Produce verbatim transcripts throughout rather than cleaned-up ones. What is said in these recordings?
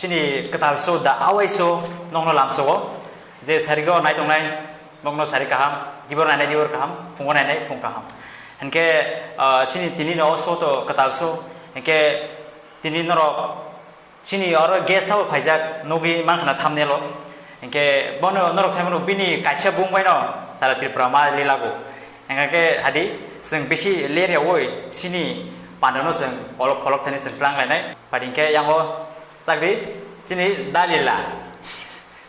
Chini kwtal show da awai show nokno lamsogo. Je sarigo nai tongnai nokno sari kaham, dibor nainai dibor kaham, phungo nainai phung kaham. Hinkhe, ah, chini tini no show to kwtal show. Hinkhe tini norok chini oro guest sabo phaijak nugwi mankhana thumbnail o. Hinkhe bono norok saimano bini kaisa bung baino sara Tripura ma lilago. Hinkhe hadi chwng bisi ler yawi chini pandano chwng kolok pholok thani chwng tlang lainai. Padi hinkhe yango chakri chini dalila.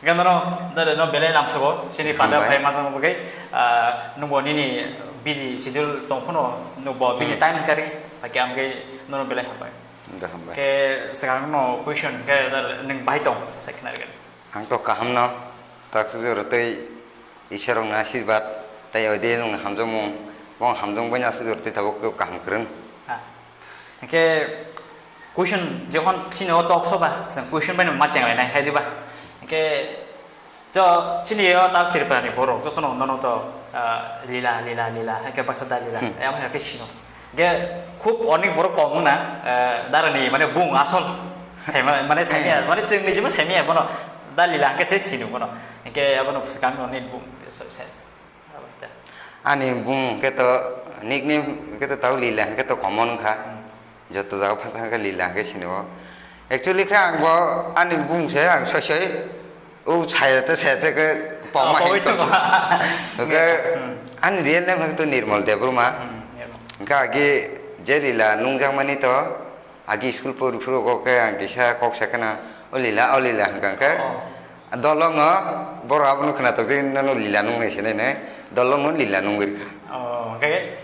Hinkhe nono, nono belai lamsogo chini panda Hambai. Phai majak bagwi, ah, nungbo nini busy schedule tongphano nungbo bini Hmm. Time kari, hakhe amgwi nono belai hambai. Da hambai. Ke sekarang no question ke dal nung bai tong, sakna rega. Ang to kaham no, tak sujur tei Isor rok na asirbat, tei oi de nung hamjamung, bong hamjung bai na sujur tei tabuk kaham kwrwng. Ah. Ke question jehon sini o talk show ba, sen question bai no ma cheng lai nai, hai di ba. Ke Jo, chini yo tak Tripura ni borok joto no nono to, ah, lila, lila, lila, hai khe baksa da lila, Hmm. Ayam hai khe sino. Ge khub onek borok kong na, eh, dara ni mane bung asol. Sai ma-, mane sai Hmm. Mane chwng ni jimo sai bono da lila hai khe se sino bono. Ge abono swkang no ni bung, so, sai. Abo ta. Ani bung khe to nickname khe to tau lila khe to common kha. Hmm. Joto jaga phang thang khe lila hwnkhe sini o. Actually khe ang bo ani bung se ang soi soi. O saya te saya te khe poma Oh, hwnkhe poma. Hwnkhe Hmm. Ani real name hwnkhe to Nirmal Debbarma. Hmm, Nirmal. Hwnkhe agi je lila nungjakmani to agi school pori phuru khe ang kisa kok sa kheno o lila, o lila hwnkha hwnkhe Oh. Dolongo borok abono khwnatok jai nono lila nungnai se nai nai. Dolongo lila nungwi rwkha. Oh, hwnkhe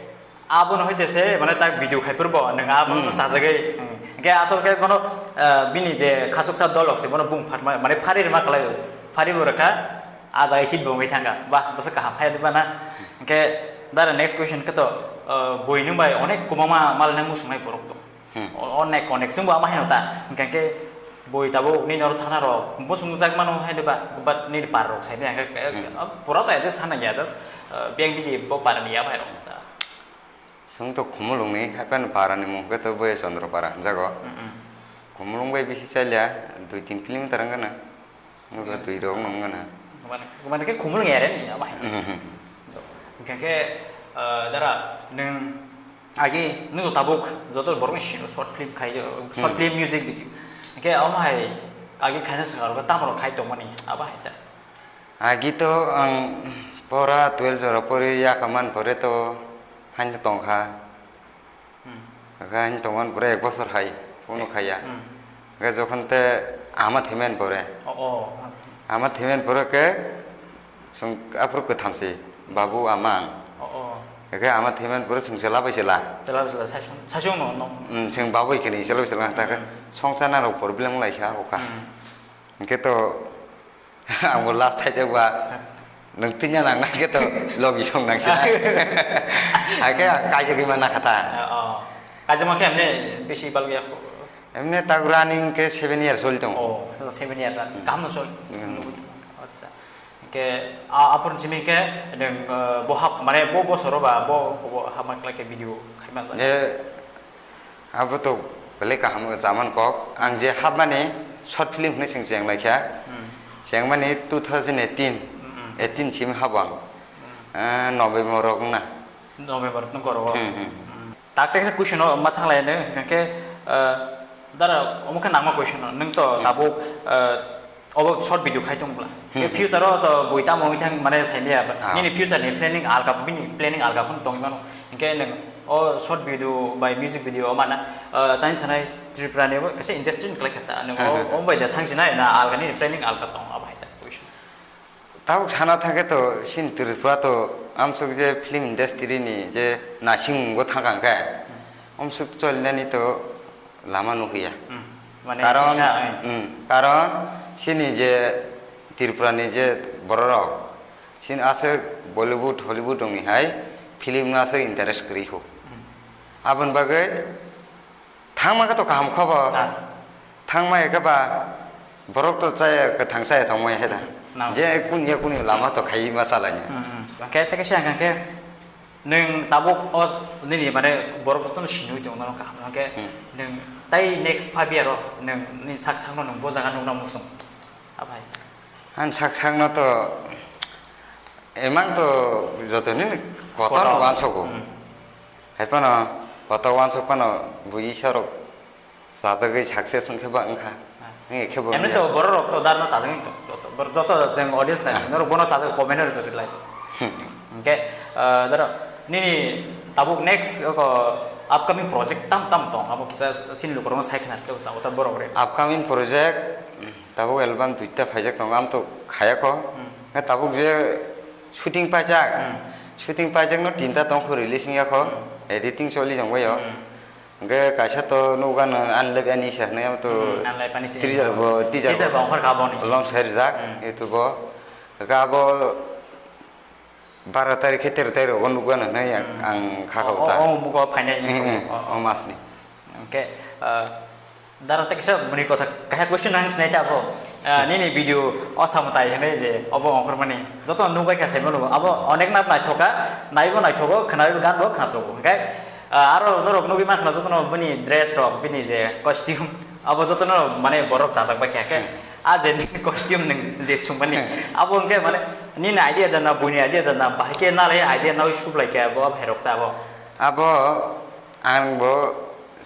Abono hoite se, mane, tak video khai phuru bo, nwng abono Hmm. Sajagwi. Hmm. Hingke asol khe bono, ah, bini je khasuksa dolok se, bono bung pharma, mane, phari rwma kwlai o. Phari bo rwkha, ah jaga hit bo wngwi thangkha. Bah, bwswk kaham, hai diba na? Hingke dara next question khe to, ah, bui nwng bai onek kwbangma mal nang muchungnai borok tong. Hmm. O-, onek, onek, chwngbo ama haino ta. Hingke khe bui tabuk nini oro thana rok, bosong jak mano hai diba, but nini par rok sai maya khe, Hmm. Pura to adjust hana ya, just, ah, biyang digi bo par ni ya bai rok ta. Chwng to Khumulwng ni, haikhe ani para ni mung khe to Boya Chandra para hinjago. Mm-mm. Khumulwng bai bisi chailiya, dui tin kilometer wngkha na. Nugo Mm. Twi rok wngkha na. Mane, mane khe Khumulwng area ni, abo hai. Mm-hmm. Hingke khe, ah, dara, nwng agi, nwng tabuk joto borok ni sini short film khai, short Mm. Film music video. Hingke amo hai agi khaina swkang rok tamo rok khai tongmani, abo hai ta. Agi to ang pora twelve jora pori yaka man pore to haino tongkha. Hmm. Kha haino tongmani pore ek bosor hai, phone khaiya. Hmm. Khe jokhon te ama thaiman pore. Oh, oh. Ama thaiman pore khe chwng aphuru kwtham se, babu ama ang. Oh, oh. Khe ama thaiman pore chwng chwla bai chwla. Chwla bai chwla, saichung, saichung no, no. Hmm, chwng babu khe ni chwla bai chwla ta khe Hmm. Songchar na rok problem lai kha o kha. Hmm. Hingke to ang bo last thai jak ba. Nwng tini nang nang khe to logi song nang sina. Hai khe kaisa khe mana khata. Oh. Kaisa ma khe amne bisi bal ya. Emne tak running khe seven years ol tong. Oh, seven years running. Hmm. Kaham no sol. Hmm. Acha. Ke a-, apor simi khe nwng, eh, bo hap, mane bo, bo soro ba, bo, bo hap ma khe video khai ma ja. Eh, Abo to belai kaham o jaman kok. Ang je hapmani short film hwnwi chwng cheng lai kha. Hmm. Chengmani two thousand eighteen, Hmm, hmm. Eighteen simi habo ang. Hmm. Ah, November rok wngna. November tong koro. Hmm, hmm. Hmm. Tak tak se question o ma thang lai ne, hingke, eh, dara omo khe nangma question o. Nwng to Hmm. Tabuk, eh, Obo short video khai tong bwla. Hmm. Ke future o to bui tamo wngwi thang mane saimaya ba. Ah. Nini future ni planning alka, bini planning alka phano tongwi mano. Hingke nwng o short video bai music video o mana, ah, tani sanai Tripura ni bo kaisa industry ni kwlai kha ta. Nwng o, Hmm, hmm. O bai da thang sinai na alka nini planning alka tong abo hai ta question. Tabuk sana thangkhe to chini Tripura to amsuk je film industry ni je naising bo thang kha hingke. Hmm. Amsuk cholinani to lama nukya. Hmm. Mane Karon, kisa, eh. Hmm, karon chini je Tripura ni je bororok, chini aswk Bollywood, Hollywood rokni hai film no aswk interest kwrwi kho. Hmm. Aboni bagwi thangma khe to kaham kho bo. Ah. Thangma ya khe ba borok to chaya, kwthang chaya thangma ya khe da. Hmm. Nang. Je kuni ya kuni lama to khai ma chalai ya. Hmm, hmm. Hwnkhe tei kaisa hwnkhe Nwng tabuk o nini, mane, borok jotono sinwi tongo, nono kaham hwnkhe Hmm. Nwng Tai next five year o nwng ni sak sakno nwng bo jaga nukna muchung? Abai. Ang sak sakno to emang to jotoni kotor Kotor. Wansogo. Hmm. Hai phano kotor wansok phano bui isarok chajagwi success wngkhe ba wngkha. Ah. Wngya khe bo Emni wngya. To borok rok to darna chajagwi to, to, to, bor-, joto jeng audience nai, Ah. Norok bono chajagwi comment rw rwlai. Hmm. Hwnkhe, ah, daro nini tabuk next oko upcoming project tam tam tong, abo kisa sini lukurokno sai khna rwkhe bwsa, ota borok rek. Upcoming project, tabuk album duita phaijak tongo, am to khayakho. Hmm. Khe tabuk je shooting paijak, Hmm. Shooting paijak no tinta tongkho release wngya kho, Hmm. Editing choli jongbaio. Hmm. Hwnkhe kaisa to nukgano Unlife Ani se hwnwi, amo to Hmm, Unlife Ani se. Teaser bo, teaser Teaser bo. Bo ongkhor kha boni. Long sai rijak, Hmm. YouTube o. Hwnkhe abo baro tarikh khe tero tarikh rogo nukgano hwnwi ang, Hmm. Ang kha kha O, o, ta. O, mugo phainai. Hmm, hmm. O, o. O mas ni. Hwnkhe, ah, daro tei kisa bini kotha kaisa question ang sinai ta abo. Ah, nini video o samung tai hwnwi je obo ongkhormani. Joto nukbai kha saimano abo onek nat naithoka, naibo naithogo, khwnaibo ganbo khwnathogo. Hwnkhe, ah, aro norok nugwi mankha jotono bini dress rok, bini je costume, abo jotono mane borok chajak bai kha khe. Hmm. A je nini costume nwng je chumani, Hmm. Abo hwnkhe mane nini idea da na, buini idea da na, bahai khe nalai idea nawi sublai khe abo, abo hai rok ta abo. Abo ang bo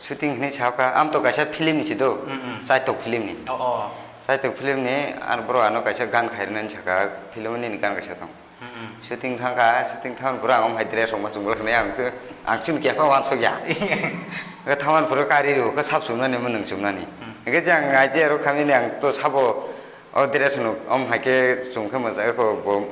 shooting hinwi sakha, am to kaisa film ni si do, Mm, mm. Chaitok film ni. Oh, oh. Chaitok film ni, ar bro ano kaisa gan khairwnani sakha, film nini gan kaisa tong. Mm, mm. Shooting thangkha, shooting thang bro ang om hai dress rok ma chumlak hinwi ang chu, ang chun kepha wansuk ya. Hwnkhe thaman phuru kari rw khe sab chumnani mo nwng chumnani. Mm. Hwnkhe je ang idea rw khamini ang to sabo o dress no om hai khe chum khe mwchai kho bo.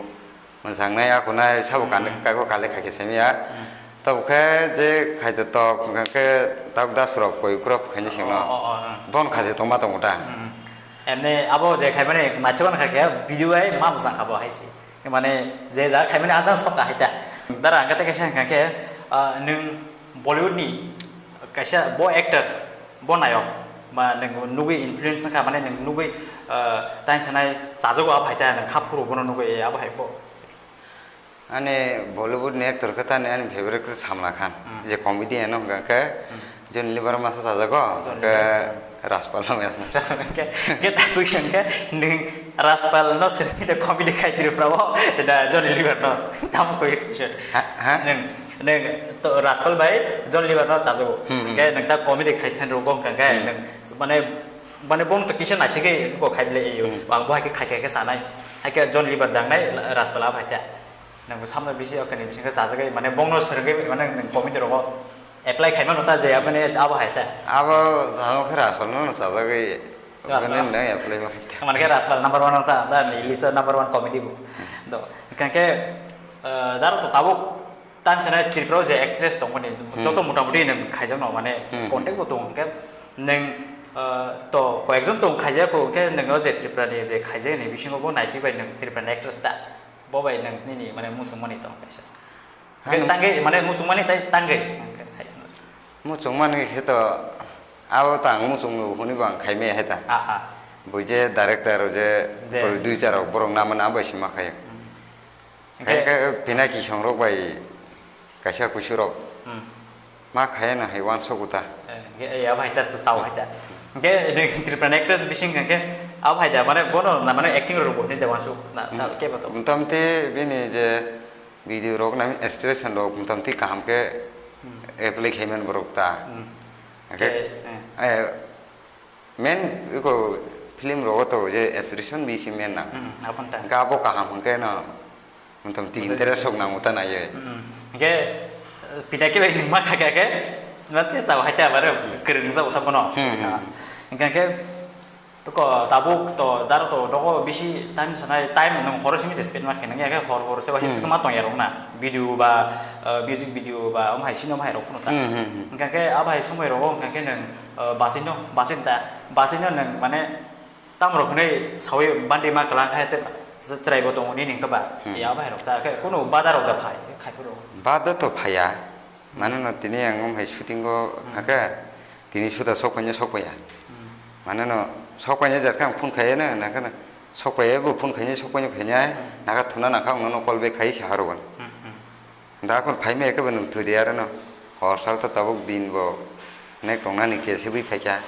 Mwchang nai, ako nai, sabo kale, Hmm. kako kale khai khe simi ya. Hmm. Tabuk khe je khai to tok, hwnkha khe tabuk das rok koi ukrok khaini singno. Oh, oh, oh, oh. Bon kha je tongma tongo ta. Hmm. Emne abo je khai mani naithok kha khe video ai ma mwchang kha bo hai se. Mane je ja khai mani ajang sok kha hai ta. Dara ang khe kaisa hwnkha khe, ah, nwng Bollywood ni kaisa bo actor, bo nayok, ba nwng nugwi influence wngkha, mane nwng nugwi, ah, tain sanai chajago abo hai ta, nwng kha phuru bono nugwi, eh, abo hai bo. Ani Bollywood ni actor khe tani ani favorite khe Samla Khan, Hmm. Je comedian no hwnkha khe Hmm. Johnny Lever masa chajago, Johnny hwnkhe Lever. Rajpal no masa. Rajpal hwnkhe, hwnkhe ta question khe nwng Rajpal no srwngwi de comedy khai Tripura o, da Johnny Lever no. Tamo koi question. Ha, ha? Nwng, nwng to Rajpal bai Johnny Lever no chajago. Hmm, hmm. Hwnkhe nwng ta comedy khai than rw bo hwnkha khe Hmm. Nwng mane, mane bong to kisa naisingwi ko khai ble yo. Hmm. Ang bo hai khe khai khai khe sanai. Hai khe Johnny Lever dangnai Rajpal abo hai ta. Nwng bo samno bisi okhe ni bisingkhe chajago mane bong no srwngwi mane nwng comedy rogo. Apply khaima no ta je, aboni abo hai ta. Abo, abo khe Rajpal no chajagwi, Rajpal. Bini nang apply ma khaita. Mane khe Rajpal number one ta, da ni list o number one comedy bo. Hmm. Do, hwnkhe, eh, daro to tabuk tan sana Tripura o je actress tongmani, Hmm. Joto motamuti nwng khaijak no, mane Hmm. Contact bo tong hwnkhe nwng, eh, to koyekjon tong khaijak ko, hwnkhe nwng o je Tripura ni je khaijak ni bisingo bo naitwi bai nwng Tripura ni actress ta. Bo bai nwng nini mane muchungmani tong kaisa. Hano. Tangwi, mane muchungmani tai tangwi. Muchungmani khe to abo tang muchungo hwnwi bo ang khai maya hai ta. Ah, ah. Bo je director je Je. Producer rok borok namani abo se ma khaio. Hmm. Khai Hwnkhe khe Pinaki songrok bai kaisa kuisu rok. Hmm. Ma khaino hai uansuk uta. Eh, hwnkhe, eh, abo hai ta chao hai ta. Hwnkhe, Tripura actress bising hwnkhe, abo hai ta, mane, bono, na, mane, acting rok bo hwnwi de uansuk, na, ta, Hmm. Kebo to. Motamoti bini je video rok nai expression rok motamoti kaham khe Hmm. Apply khaimani borok ta. Hmm. Hwnkhe, Khe, eh. Eh, Main iko film rogo to je expression bisi main na. Hmm, aboni ta. Hwnkhe abo kaham hwnkhe no, motamoti Motamoti. Interest sok nango ta naiye. Hmm, hwnkhe, eh, Pinaki bai nwng ma kha khe, na te chao hai ta bare Hmm. Kwrwng jao ta bono. Hmm, hmm. Ah, hwnkhe, hwnkhe, ko tabuk to, daro to, dogo bisi time sanai, time nwng horo simi se spend ma khe, nwng ya khe hor hor se ba Hmm. His ma tong ya rok na. Video ba, eh, music video ba, om hai sino om hai rok phano ta. Hmm, hmm, hmm. Hwnkhe abo hai somoi rogo hwnkhe nwng O, basino, basino ta, basino nwng mane tamrok hwnwi sawi bandi ma kwlang khe te chwrai bo tongo nini hwnkhe ba. Hmm. Ya bai rok ta khe kunu bada rok da phai khai phuru. Bada to phaiya. Hmm. Mane no tini ang om hai shooting o Hmm. Hakhe tini suda sok paina sok paiya. Hmm. Mane no sok paina jar khe ang phone khaiya na, na khe na sok paiya bo phone khaina sok paina khaina Hmm. Naka thuna naka ang no call back khai sa haro ban. Hmm, hmm. Da kon phai me ke ban thudi aro no. Hor sal to tabuk din bo. Nek tongnani kesibwi phaikha.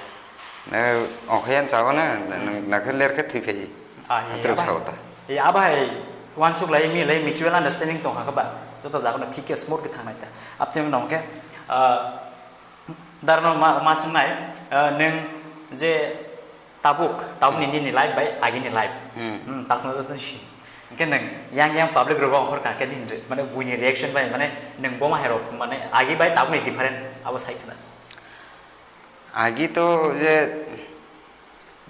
Na, ongkha yan chago na, na, na, nakhe lerkhe thwi phai. Ah, eh, Hatrok aba, sao ta. Eh, aba hai wansuk lai mi lai mutual understanding tong kha ba. Joto jaga no thik khe smooth khe thangnai ta. Apni wngkha, ah, darno ma, ma swngnai, ah, nung je tabuk, tabuk ni nini life bai agini life. Hmm. Hmm, tak no joto si. Hingke nung yang yang public rok ongkhor kha khe nini re-, mane buini reaction bai, mane nung bo ma hai rok, mane agi bai tabuk ni different abo sai khna. Agi to je,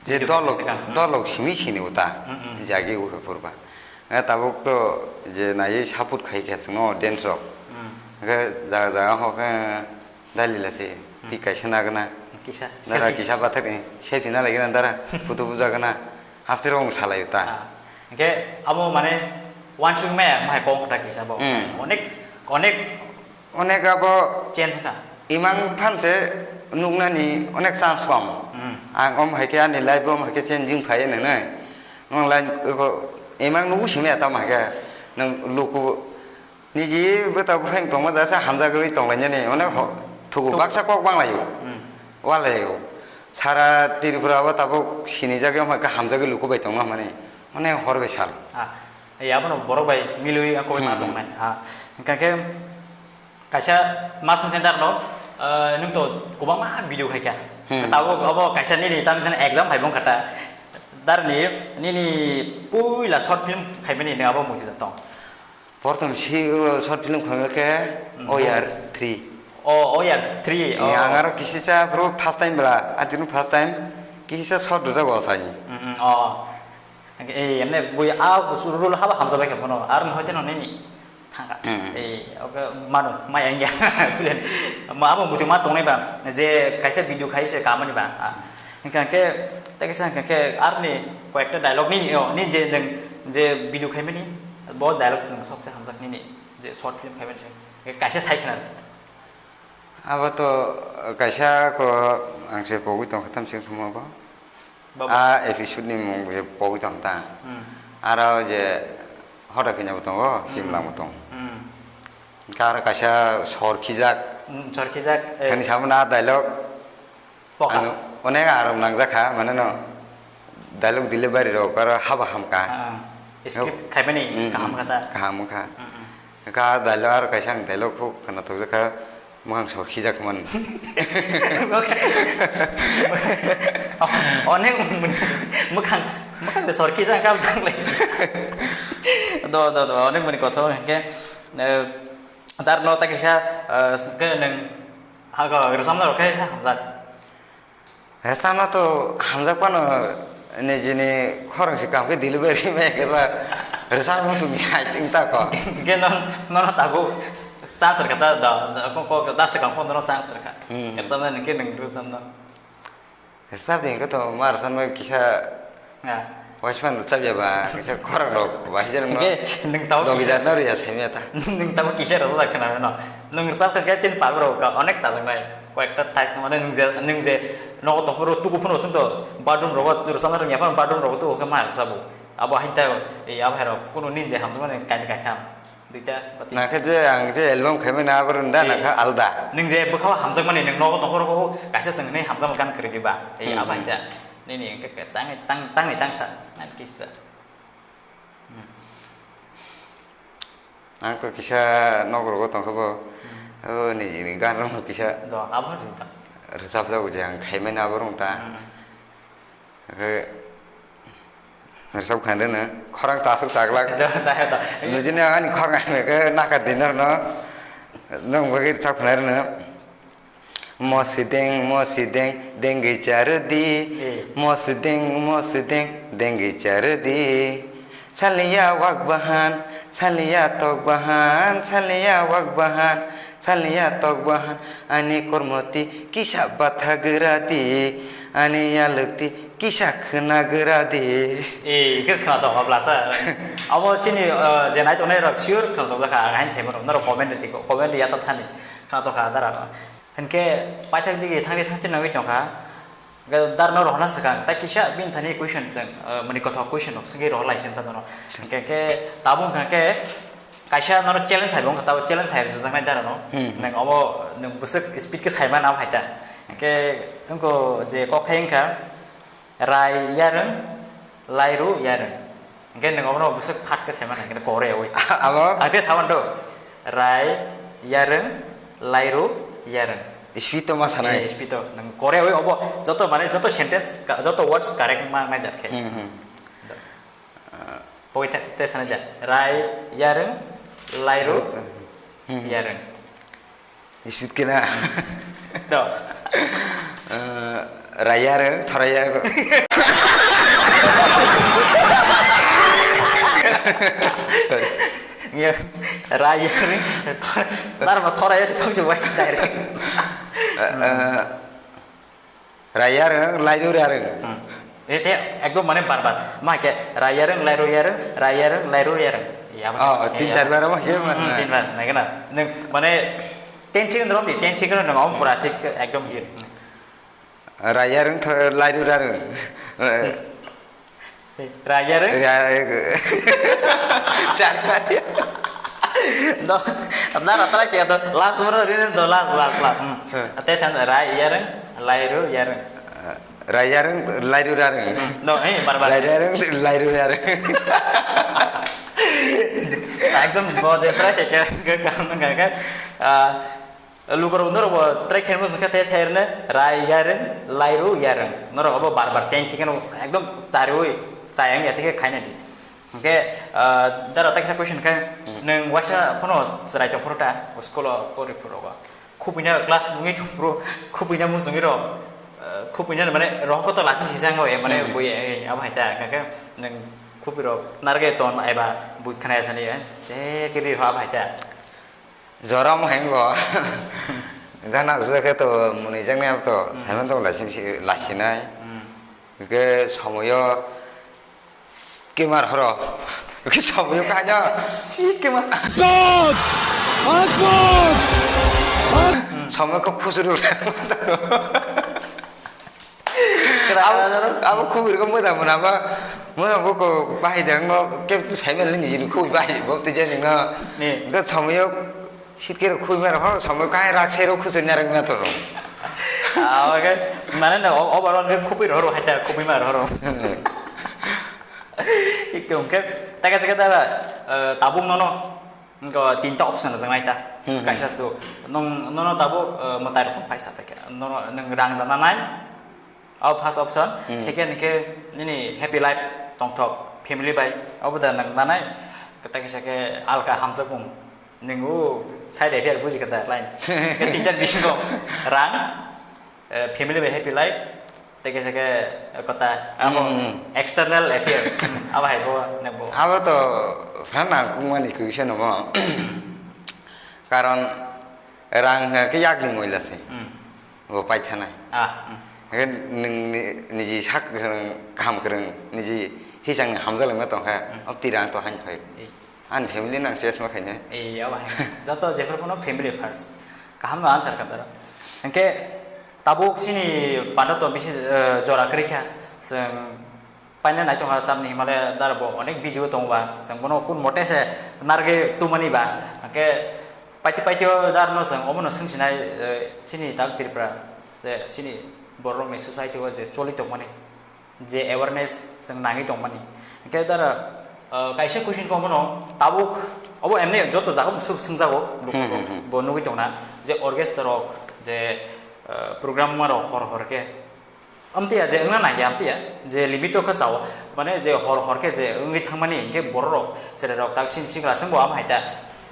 je Video dolok, kaisa se kan. Dolok simi sini uta, Mm, mm. Jagi uhe purba. Nga tabuk to je nai support khai khe swngo dance rok. Mm. Nga jaga jaga ho khe dalila se, Mm. pi kaisa na gana. Kisa, Dara selfie. Kisa bathak ni, selfie na lagi na dara, photo buja gana. Hafte rok salai uta. Ah. Hingke abo mane wansuk maya, mahai kong kota kisa bo. Mm. Onek, onek Onek abo change kha. Imang phan se nuknani onek chance kom. Hmm. Ang om hai khe ani life om hai khe changing phai nwngnai. Nwng line ko imang nugu simi atam hai khe nwng luku niji bwta buphang tongma jasa hamjagwi tonglainani onek ho-, thugo Thugo. Baksa kok banglaio. Hmm. Walaio. Sara Tripura bo tabuk sinijagwi om hai khe hamjagwi luku bai tongma hwnmani. Onek hor bai sal. Ah, eh, abono borok bai milwi ang koboi ma Hmm. tongnai. Ah, hingkha khe Kaisa masing center no, eh, nung to kwbangma video khai kha. Hmm. Tabuk abo kaisa nini tamni sani exam phai bong kha ta. Dar ni nini puila short film khai mani ni abo muchida tong. Prothom si, uh, short film khai khe Hmm. O R three. Oh, O R three. Oh. Ang aro kisisa pro first time bra, atinu first time kisisa short rwjak o sani. Hmm, hmm, oh. Eh, emne bui a rule haba hamjabai khe bono, ar no hoite no nini thangka. Hmm. Eh, oke, mano, maya ingya. Plan. Ma abo muti ma tongnai ba, je kaisa video khai se kamani ba. Ah, hingka khe, ta kaisa hingka khe, ar ni koyekta dialogue ni, oh, ni je nung je video khai mani, bo dialogue se nung sok se hamjak nini, je short film khai mani se. Kaisa sai khna. Abo to kaisa ko ang se pogwi tong kha tam sing thuma bo. Baba. A episode ni mung je pogwi tong ta. Hmm. Aro je hoda kenya bo tongo, Hmm. Simla bo tong. Hmm. Kar kaisa sor khijak. Hmm, sor khijak, eh. Kani sabo na dialogue. Poka. Ano onek aram nangjak kha, mane no. Dialogue delivery rok aro haba hamka. Ah, script No. Khaimani Hmm, kaham hmm. Kha ta. Kaham kha. Hmm, hmm. Ka dialogue aro kaisa ang dialogue khuk khana thokjak kha. Mwkhang sor khijak man. Onek mwkhang, mwkhang sor khijak kha tang lai. Do, do, do, onek mani kotha hingke, eh, dar no ta kisa, eh, ke neng hago rwchapna rok khe hamjak. Rwchapna to hamjak phano nijini khorang se kaham khe delivery bai khe ba rwchapna muchung ya sing ta kho. Hingke non, nono tabuk chance rwkha ta, da, da, ko, ko, da swkang phone no chance rwkha. Hmm. Rwchapna ningke nung rwchapna. Rwchap di hingke to ma rwchapna kisa Ya. Waisman rwchap ya ba, kisa khorang rok ba, hijra no. Hingke nung tabuk Logi kisa jar no riya sai meta. Nung tabuk kisa rwchap jak khna no. Nung rwchap kha khe chini pal rok ka onek ta jang nai. Koyekta type mane nung je, nung je nogo tongphuru tuku phuru sung to bathroom rogo rwchapna rwngya phano bathroom rogo tuku khe ma rwchabo. Abo hain ta, eh, abo hai rok kunu nin je hamjak mani kaini kaitham. Duita ba tinsa. Nakhe je ang je album khaimani abo rwngda Eh, nakha alda. Nung je bwkhao hamjak mani nung nogo tongphuru kaisa chwng hinwi hamjakma gan kwrwi ba. Eh, Hmm, abo hai hmm. Ta. Nini hingke tang, tang, tangni tangsa. Nang kisa. Hmm. Ang to kisa nok rogo tongkha bo. Hmm. O nijini gan rok kisa Do, abo ni ta. Rwchap jago je ang khaimani abo rwng ta. Hmm. Khe rwchap khan rwno khorang ta aswk chaglak. Do, chaya do. Nujini ani khorang ai khe naka dinner no. Nong bagwi rwchap khan rwno. Mosideng, mosideng, dengwi charwdi. Eh. Mosideng, mosideng, dengwi charwdi. Saliya wak bahan, saliya tok bahan, saliya wak bahan, saliya tok bahan. Ani kormoti kisa batha gwradi, ani yalwkti kisa khwna gwradi. Eh, kis khwna tok hobla sa. Abo chini, eh, je nai tongnai rok sure khwna tok jakha, ang hain sai mano. Norok comment di, comment di yata thani. Khwna tok kha dara. Hinkhe paithak digi thangdi thangchi nangwi tongkha. Ga dar no rohna swkang, tai kisa bini thani question chwng, eh, mani kothok question rok swngwi rohor lai senta dono. Hinkhe khe tabuk hinkhe kaisa nono challenge hai bo wngkha, tabo challenge hai rwjaknai dara no. Hmm. Nang obo nang bwswk speed khe sai mana hai ta. Ke wngkha je kokthai wngkha, rai yarwng, lairu yarwng. Hingke nwng obono bwswk phat khe saimano, hingke kore oi. Abo? Ang khe saban do, rai yarwng, lairu yarwng. Speed to ma sanai. Eh, speed to. Nwng kore oi obo joto mane joto sentence ka-, joto words correct ma nai jat khe. Hmm, hmm. Poi ta-, te sana ja. Rai yarwng, lairu Hmm. yarwng. Isut kena. Do. Eh, raya re, thoraya. Nge, raya re, thor-, nar ma thoraya se song se wasi direct. Eh, eh, raya re, lairu raya re. Hmm. Ete ekdom mane bar bar. Ma ke raya re, lairu raya re, raya re, lairu raya re. Ya, Oh, tin ya. char bar ma ke ma. Hmm, tin bar. Nai kena. Neng mane Ten second rom di, ten second rom, om pura thik ekdom hit. Raya rwng tho-, lairu ra rwng. Raya rwng? Raya rwng. Char raya. Do, na ra tra ke do, last word ri do, last, last, last. Hmm. Hmm. Te san raya rwng, lairu ya rwng. Raya rwng, lairu ra rwng. Hmm. No, eh, bar bar. Raya rwng, lairu ra rwng. Ekdom bo je tra ke ke ke kam na ka. Ah, Lukurok norok bo try khaima swngkha tei sairwknai rai yarwng, lairu yarwng. Norok obo bar bar ten second o ekdom chariwi chayang ya thikhe khaina di. Hwnkhe, ah, dara takisa question khe, Hmm. nwng waisa phano chwrai tongphuru ta, school o pori phuru o. Khupina class wngwi tongphuru, khupina muchungwi rok, ah, khupina mane rohor kotor lasni sisang o, eh, mane Hmm. bui, eh, abo hai ta, hwnkhe nwng khupirok narwgwi ton eba bui khna ya sani, eh, se kiri ho abo hai ta. Jorom hengo. Gana jua khe to muni jang ne to Hmm. saiman to lasim si lasinai. Hmm. Ke somoyo kemar horo. Ke somoyo kanya. Si kemar. Akbar! Akbar! Somoy ko khusuru. Abo, abo khubui rwkhe moda mona ba, moda bo ko bahai de, no, kebo to sai mali nijini khubui bahai, bo to je ningno. Ni. Hwnkhe somoyo sitkhe rok khubui mara, ho, somoy kai rak sai rok khusui narwk na to rok. Ah, oke. Mane no, o-, overall khe khubui rok, hai ta khubui mara rok. Ikto hwnkhe, ta kaisa khe ta, eh, tabuk nono. Wngkha tinta option rwjaknai ta. Hmm, hmm. Kaisa sto, nwng, nono tabuk, eh, mwtai rok paisa paikha. Nono, nwng rang da nanai. Abo first option. Hmm. Second hwnkhe nini happy life tongthok, family bai. Abo da nwng nanai. Kwtal kisa khe alka hamjakmung. Nwng o side effect buji kha da line. Khe tinta bisingo rang, eh, family bai happy life, tei kaisa khe, eh, kota, abo Hmm. external affairs, abo hai bo, nang bo. Abo to phan nangkukmani kisa no mo. Karon rang hwnkhe yakni moila se. Hmm. Bo paithanai. Ah, hmm. Hwnkhe nwng ni-, niji sak kwrwng, kaham kwrwng, niji hisangni hamjalangma tongkha, Hmm. o twi rang to hain phai. Eh. Ani family nang choice ma khainai. Eh, abo hai. Joto jephru phano family first. Kaham no answer kha taro. Hwnkhe tabuk chini panda to bisi, eh, jora kwrwi kha. Chwng paina nai tongkha tamni himale dara bo onek busy o tongo ba. Chwng bono kun mote se narwgwi tumani ba. Hwnkhe paiti paiti o dar no chwng omono swngsinai, eh, chini tak Tripura. Je chini borok ni society o je choli tongmani. Je awareness chwng nangwi tongmani. Hwnkhe dara, ah, kaisa question khe omono tabuk, obo emni joto jaga sub swngjago, Hmm, hmm, hmm. bo nugwi tongna, je orchestra rok, je, ah, program rok hor hor khe. Amtwi ya je wngna nangya, amtwi ya je limit o khe chao, mane je hor hor khe je wngwi thangmani, hwnkhe borok rok, chwrai rok tak sin sikla chwngbo amo hai ta,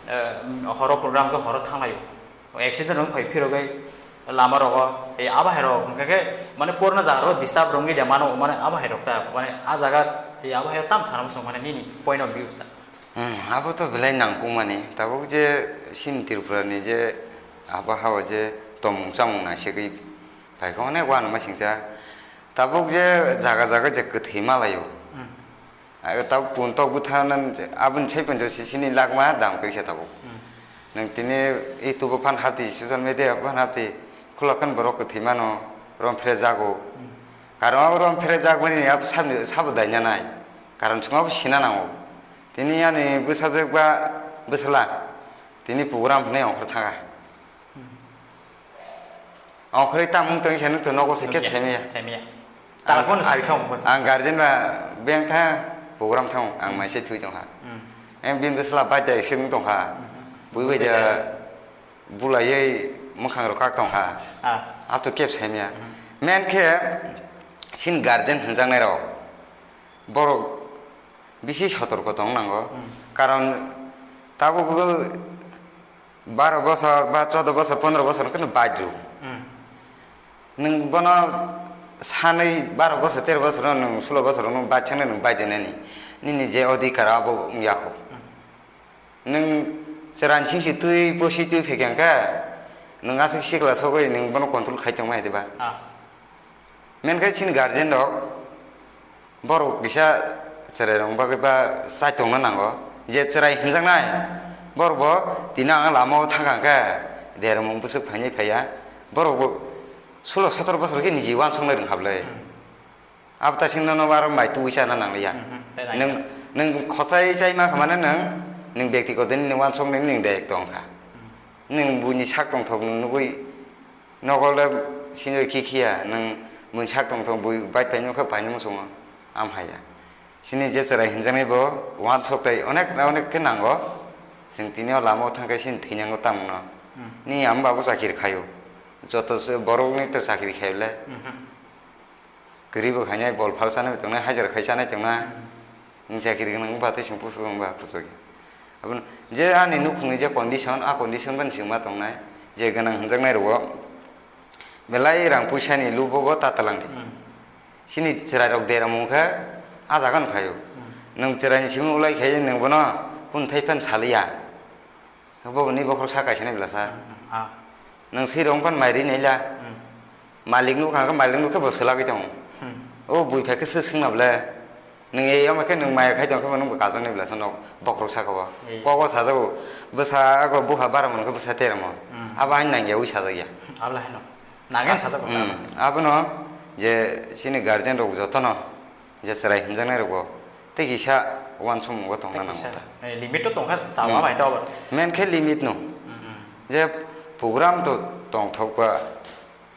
ah, horo program khe horo thanglaio. Accident rok phai phirogwi lama rogo, e, abo hai rok hwnkhe khe, mane, porno jaga rok disturb rwngwi de mano, mane, abo hai rok ta, mane, a jaga, e, abo hai tam sana muchung, mane, nini point of views ta. Hmm, abo to belai nangkukmani, tabuk je chini Tripura ni je abo hao je tomung chamung naisegwi phaikha, onek uanama singcha, tabuk je jaga jaga je kwthwi malaio. Hmm. Ai, tabuk pun tok bwtha nan je, aboni sai pon je sisini lakma dam kaisa tabuk. Hmm. Nang tini YouTube o phan hati, social media o phan hati, khulokhan borok kwthwi mano, rom phre jago. Hmm. Karon abo rom phre jak mani abo sabni, sabo daina nai. Karon chwng abo sina nango. Tini ani bwsajwk ba bwsla, tini program hwnwi ongkhor thanga. Hmm. Ongkhorwi tamung tong khe nwng to nogo se kep Nukya. Saimaya. Saimaya. Ang- Chakphano sawi thang. Ang guardian ba beng tha program thang ang maise thui tong kha. Hmm. Em bin bwsla bai dai sing tong kha. Hmm. Bui bai da bulaiwi mwkhang rok kak tong kha. Ah. Ato kep saimaya. Hmm. Men khe sin guardian hwnjaknai rok borok bisi sotorko tong nango. Hmm. Karon tabuk baro bosor ba chodo bosor, pondro bosor khe no bike rw. Hmm. Nwng bono sanwi baro bosor, tero bosor, nwng sulo bosor, nwng bike sangnai, nwng bike rinani. Nini je odhikar abo wngya kho. Hmm. Nwng chwraini singsi twi, posi twi phaikha khe, nwng aswk sikla sogwi nwng bono control khai tongma hai diba? Ah. Men khe chini guardian rok borok kisa chwrai rok bagwi ba chai tongna nango. Je chwrai hwnjaknai, borok bo tini ang lama o thang kha khe, dermung bwswk phainai phaiya, borok bo sulo sotor bosor khe niji uansuknai rwng kha bwle. Hmm. Abo ta singno no aro mai twi sana nang liya. Mhm, tai nang Nang liya. Nang khochai chai ma khamane nang, nang byaktigoto ni nang wansok ni nang dayek tong kha. Mhm. Nang buini sak tong thok nang nugui nokol da sinoi khi khiya nang buini sak tong thok bui bai pai nokha pai nang songo am haya. Sini je chwrai hinjaknai bo wansok tai onek na onek khe nango. Chwng tini o lama o thang khe sini thwinango tamno. Mhm. Ni am babu chakiri khayo. Joto se borok ni to chakiri khayo le. Mhm. Kwrwi bo khainai, bol phal chanai tongnai, hajar khai chanai tongnai. Hmm. Wng chakiri gwnang wngba tei chwng pusu wngba pusu khe. Abono je ani nukhungni je condition, a condition bai chwng ma tongnai. Je gwnang hwnjaknai rwo belai rang puisa ni lubo bo ta talang di. Hmm. Chini chwrai rok deramung khe a jaga no phaio. Hmm. Nwng chwrai ni simi ulai khai nwng bono kung thai phan saliya. Bo ni bokhorok sa kaisa nai bwlasa. Hmm, ah. Nwng swi rong pan mai ri naila. Hmm. Malik nuk kha, malik nuk khe bo swlagwi tongo. Hmm. O bui phai khe swi swngna bwle. Nwng ei yama khe nwng maya khai tong khe bo nwng bo kajak nai bwlasa nok bokhorok saka o. Ei. Kogo sajago bwsa ago bupha bara mon khe bwsa teramo. Hmm. Abo ani nangya wi sajak ya. Abla heno. Nangya sajak o. Hmm. Abono je chini guardian rok jotono je chwrai hwnjaknai rokbo tei kisa uansukmungo tongna nango ta. Eh, limit to tongkha, chawa bai to. Men khe limit no. Mm, mm. Je program to tongthok ba,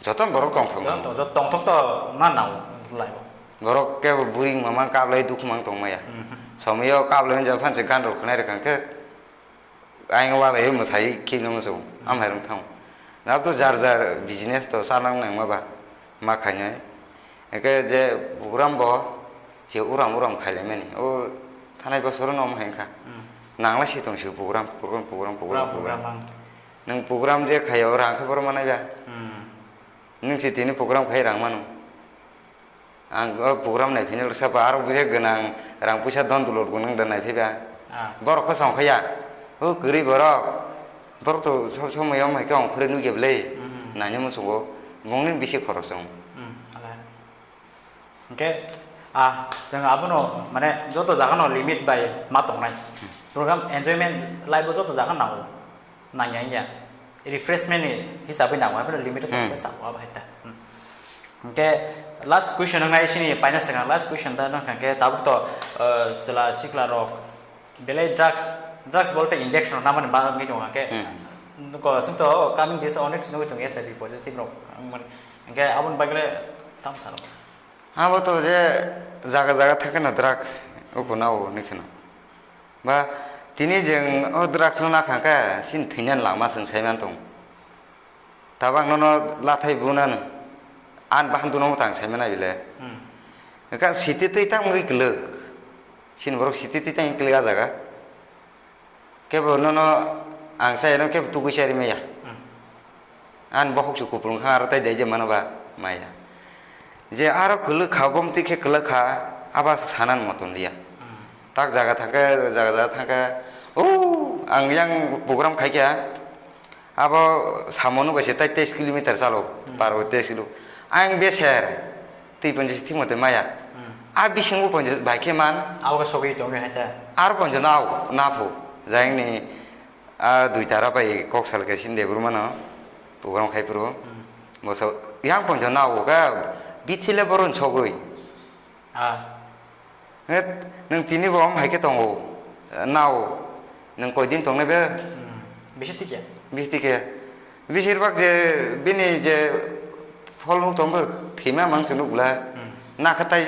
joto borok tongthok nango. Joto, joto tongthok to ma nango, lai bo. Borok kebo buring mamang kablai dukhu mang tongmaya. Mm, mm. Somoyo kablai wngya phanse gan rok khnai rwkha khe, Ayang walai mwsai khibna muchung, amhairung thang. Nabto jar jar business to chanang nangma ba, ma khainai. Eke je program bo je uram uram khailaimani. O thanai bosoro no omo hai wngkha. Hmm. Nangla si tong si program, program, program, program, Program, program. program ang. Nwng program je khaio rang khe boro manai ba. Hmm. Nwng si tini program khai rang mano. Ang o program nai phino lwksa ba, aro buya gwnang rang puisa don dulot gwnang da nai phiba. Ah. Borok khe song khaya. O kwrwi borok. Borok to sob somoi o hai khe ongkhorwi nukya bwle. Mhm. Nani muchungo bongni bisi khorok chwng. Hmm, ala. Hwnkhe, ah, chwng abono mane joto jaga no limit bai ma tongnai. Program enjoyment life o joto jaga nango. Nangya ya. Refreshment ni hisabwi nango, haphano limit Hmm. khe sabo abo hai ta. Hmm. Hwnkhe last question wngnai sini paina swkang, last question ta wngkha khe tabuk to, uh, chwla sikla rok belai drugs, drugs bolte injection namani bagwi tongo khe. Hmm. Ko sing to coming days onek sini tongo H I V positive rok. Hwnkhe aboni bagwi le tam salo. Abo to je jaga jaga thakeno drugs uko nao nikheno. Ba tini jeng o drugs no nakha khe sin thwinani lama chwng sai man tong. Tabang nono lathai bunano an bahan duno tang sai manai bile. Hmm. Ka siti twi tang mui kwlwk. Sin borok siti twi tang kwlwk a jaga. Kebo nono ang sai no kebo tugui chari maya. Hmm. An bokhok su kupulung kha aro tai dai je mano ba maya. Je aro kwlwk kha, bom twi khe kwlwk kha, aba sanan moton liya. Hmm. Tak jaga thangkhe, jaga jaga thangkhe, o ang yang program khaikha, abo samano bai se tai teis kilometer chalo, Hmm. Par bai teis kilo. Ang beser, twi ponjis thik mote maya. Hmm. A bisingo ponjis bai khe man. Abo khe sogwi tongwi hai ta. Aro ponjis nao, naphu. Jayangni, a, dui tara bai kok sal khe sin de burmano. Program khai phuru. Hmm. Bo so, yang ponjis nao khe, bithile boron sogwi. Ah. Nwng tini bo om hai khe tongo. Nao. Nwng koi din tongnai be? Hmm. Bisi tikya? Bisi tikya. Besir bak je bini je Phol nuk tongbo thwima mang se nuk bwla. Hmm. Nakha tai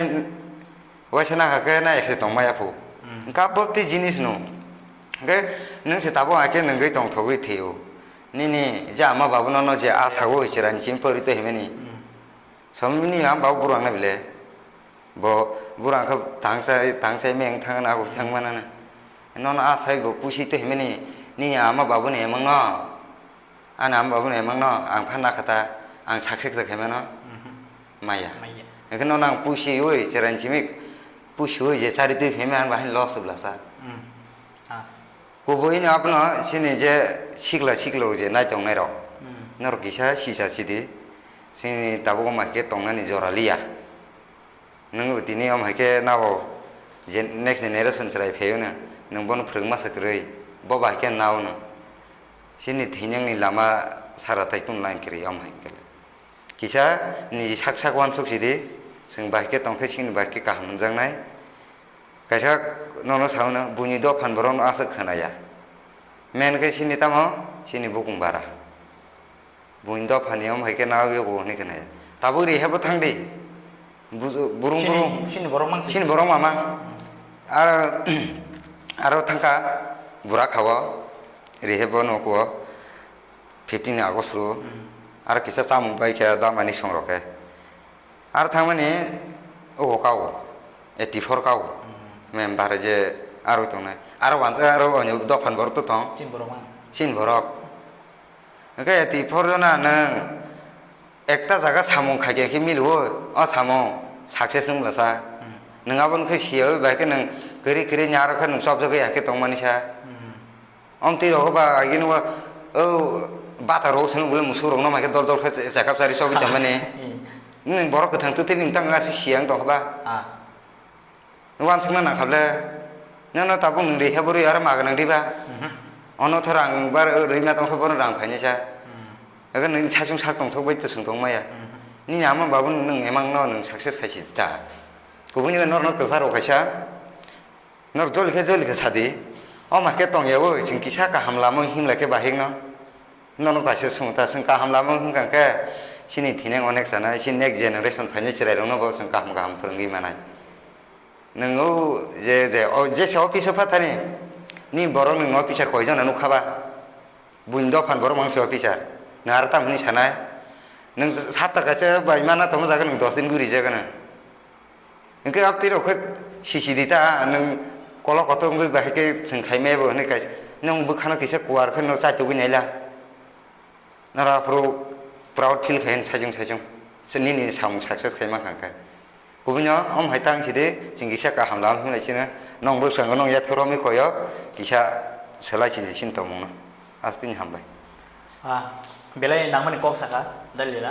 waisa nakha khe na ekse tong maya phu. Hmm. Hwnkhe abo tei jinis no. Hwnkhe nwng se tabuk hakhe nwngwi tongthogwi thwio. Nini je ama babu nono je a sago chwraini simi pori to himani. Hmm. Somni ama babu burang na bile. Bo burang khe tangsa tangsa meng thangna ako thangmana na. Nono a sai bo pusi to himani nini ama babu ni emang no. Ani ama babu ni emang no ang phan nakha ta ang success khe mano. Mhm. Maya. Maya. Hwnkhe nono ang pusi ui chwraini simi pusi ui je chari twi pheme ang bahai loss bwlasa. Hmm. Ah. Kubui no abono chini je sikla sikla rok je nai tongnai rok. Hmm. Norok kisa sisa sidi. Chini tabuk ma khe tongnani jora liya. Nwng bo tini om hai khe nabo je next generation chwrai phaio no. Nwng bono phwrwngma se kwrwi. Bo bai khe nao no. Chini thinangni lama sara tai tun line kwrwi om hai khe. Kisa niji sak sak uansuk sidi, chwng bahai khe tong khe chini bahai khe kaham hwnjaknai. Kaisa nono sao no, buini dophan borok no aswk khwnaya. Men khe chini tamo, chini bukung bara. Buini dophani omo hai khe nao yogo hwnwi khwnaya. Tabuk rihe bo thang di. Buju-, burung Chini, burung. Chini borok mang si. Chini borok mama. Ar, aro thangkha burak hao. Rihe bo nukuo. Fifteen August ro. Hmm. Aro kisa chamung bai khe damani song rok khe. Aro thangmani ogo kao. Eighty four kao. Hmm. Member je aro tongnai. Aro wan-, aro oni dophan borok to tong. Chini borok mang. Chini borok. Hwnkhe eighty four jona nwng ekta jaga samung khaikhe khe milio, o samung success wng bwlasa. Hmm. Nwng aboni khe siyawi bai khe nwng kwrwi kwrwi nyarok khe nwng chopjagwi hakhe tongmani sa. Hmm. Om twi rok ba agini wa, o bata rok swngo bole musuk rok no mai khe dol dol khe chekap chari chogwi tongmani. Hmm. Nwng borok kwthang twtwi nwng tang asi siyang tong kha ba. Ah. Uansukna nang kha ble. Nono tabuk nwng ri he bwrwi aro maga nang diba? Mhm. Ono tho rang bar rwi ma tong kha bono rang phainai sa. Mhm. Ego nwng saichung sak tong thok bai to swng tong maya. Mhm. Nini ama babu nwng emang no nwng success khai si ta. Kubuni norno kwcharo kaisa. Nor joli khe joli khe sadi. O ma khe tong ya bo chwng kisa kaham lama himlai khe bahik no. Nono kaisa swng ta swng kaham lama himkha khe chini thinek onek chanai chini next generation phainai chwrai rok no bo chwng kaham kaham phwrwngwi manai. Nwng o je, je, o jesa office o phathani, ni borok nwng officer koi jona nukha ba? Buini dophan borok mangsi officer. Nwng aro tamo hwnwi sanai? Nwng sapta kaisa bai mana tongma jaga nwng dos din guri jaga nwng. Hwnkhe abtwi rok khe sisi di ta, nwng kolok kotor wngwi bahai khe chwng khai maya bo hwnwi kaisa. Nwng bwkhano kisa kuar khe no chaitugwi naila. Noro aphuru proud feel khayan saichung saichung. Se nini samung success khai mankha khe. Kubui no om hai tang sidi, chwng kisa kaham lam hwnlai chino. Nong bwskango nong yathek romwi koyo, kisa swlai chini chini tongmungno. Astini hambai. Ah, belai nangmani kok saka, Dalila.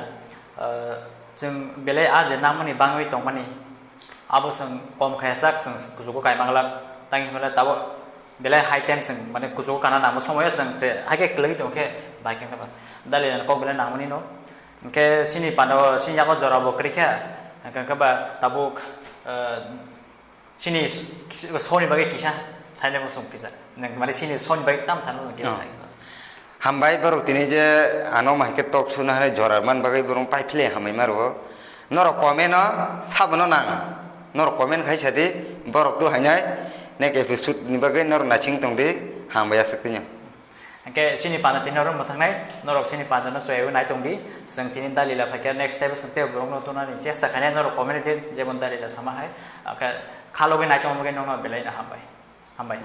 Ah, chwng belai a je nangmani bangwi tongmani, abo chwng kom khaya sak, chwng kuchugo kaimang lak, tang hinmale tabo belai high time chwng, mane, kuchugo kana nangma somoyo chwng je haikhe kwlwgwi tongkhe, bai khe ba. Dalila kok belai nangmani no. Hwnkhe chini panda o, chini yago jora bo kwrwi kha, hwnkhe ba tabuk, ah, chini s-, s-, soni bagwi kisa, sainai bo chwng kisa. Nang mane chini soni bagwi tam sanai bo kisa Oh. sai. Hambai borok tini je ano mai khe tok suna hai jora man bagwi borok pai phile hambai ma rwo. Norok comment o sabono nang. Norok comment khai sadi borok tu hainai next episode ni bagwi norok naching tong di hambai aswk tini. Hwnkhe chini panda tini oro mwthangnai, norok chini panda no chwaiwi nai tong di, chwng tini Dalila phaikhe next step chwng tei borok no tunani chesta khainai norok comment di, jemon Dalila sama hai, hwnkhe khalogwi nai tongma bagwi nokno belai no hambai. Hambai.